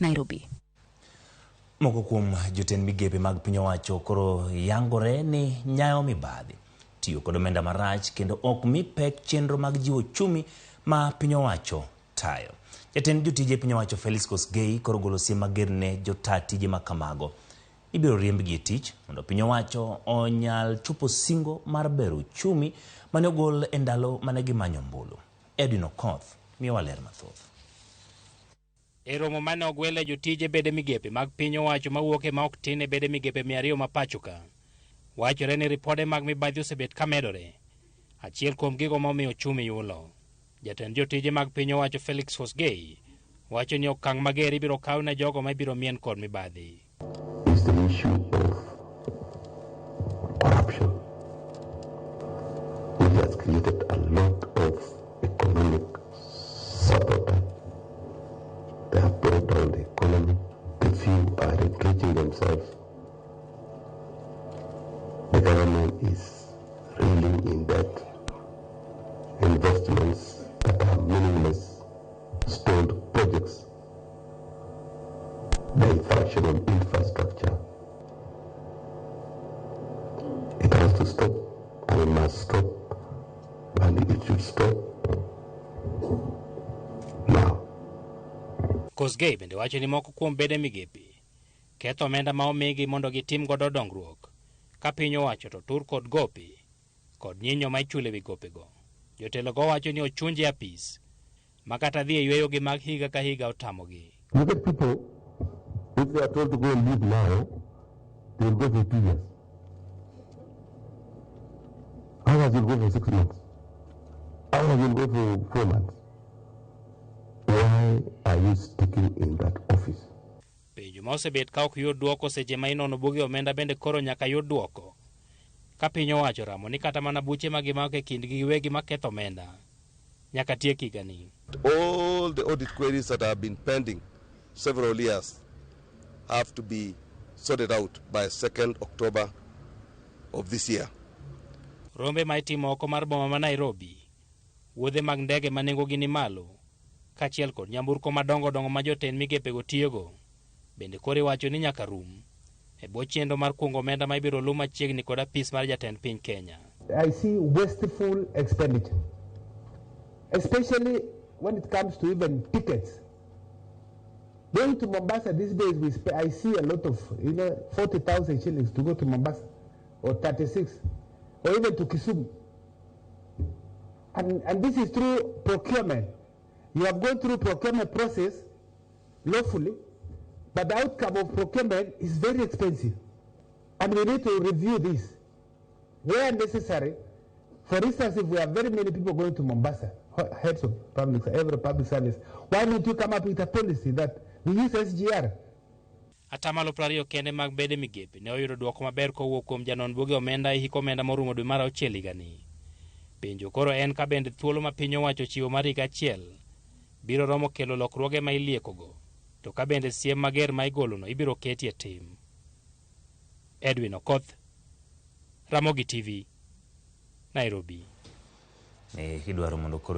Nairobi. Moko kuom jotend migepe mag piny owacho koro yangore ni nyayo mibadhi, tiyo kod omenda marach kendo ok mi pek chenro mag jiwo ochumi ma piny owacho tayo. Jatend jotije piny owacho Felix Kosgei koro golo siem mager ne jota tije ma kamago. Ibiro riembgi e tich mondo piny owacho onyal chopo singo mar bero ochumi mane ogol e ndalo mane gimanyo ombulu. Edwin Okoth miyowa ler mathoth. E romo mane ogwele jotije bede migepe mag piny owacho mawuok e ma ok tin e bede migepe 200 ma pacho ka. Wachore ni ripode mag mibadhi osebet ka medore. Achiel kuom gigo momiyo ochumi yulo. Jatend jotije mag piny owacho Felix Kosgei wacho ni okang' mager ibiro kaw ne jogo ma ibiro mien kod mibadhi. Is the issue of corruption, which has created a lot of economic sabotage. They have brought down the economy. The few are enriching themselves. The government is reeling in debt. Investments that are meaningless, stalled projects, dysfunctional infrastructure. It has to stop, and it must stop, and it should stop now. Kosgei bende wacho ni moko kuom bede migepe ketho omenda ma omigi mondo gitim godo dongruok ka piny owacho to tur kod gope kod nyinyo ma ichulo ewi gopego. Jotelo go wacho ni ochunje apis ma kata dhi e yweyo gi mag higa ka higa otamogi. You get people, if they are told to go and leave now, they will go for 2 years. Others will go for 6 months. Others will go for 4 months. Why are you sticking in that office? Penjo ma osebet ka ok yud duoko seche ma inono buge omenda bende koro nyaka yud duoko. Ka piny owacho ramo ni kata mana buche ma gimako e kindgi giwegi maketho omenda nyaka tiek higani. All the audit queries that have been pending several years have to be sorted out by 2nd October of this year. Rombe ma itimo oko mar boma ma Nairobi, wuodhe mag ndege ma nengogi ni malo, kaachiel kod nyamburko madongo dongo ma jotend migepego tiyogo, bende koro iwacho ni nyaka rum e bwo chenro mar kungo omenda ma ibiro luw machiegni kod apis mar jatend piny Kenya. I see wasteful expenditure, especially when it comes to even tickets. Going to Mombasa these days, I see a lot of 40,000 shillings to go to Mombasa, or 36, or even to Kisumu. And this is through procurement. You have gone through procurement process lawfully, but the outcome of procurement is very expensive. And we need to review this where necessary. For instance, if we have very many people going to Mombasa, heads of public, every public service, why don't you come up with a policy that we use SGR? Atamalo 20 kende mag bede migepe ne oyudo duoko maber kowuok kuom janon buge omenda e hik omenda morumo dwe mar auchiel higani. Penjo koro en ka bende thuolo ma piny owacho chiwo mar higa achiel biro romo kelo lokruoge ma iliekogo, to ka bende siem mager ma igolono ibiro keti e tim. Edwin Okoth, Ramogi TV, Nairobi. Idwaro mondo koro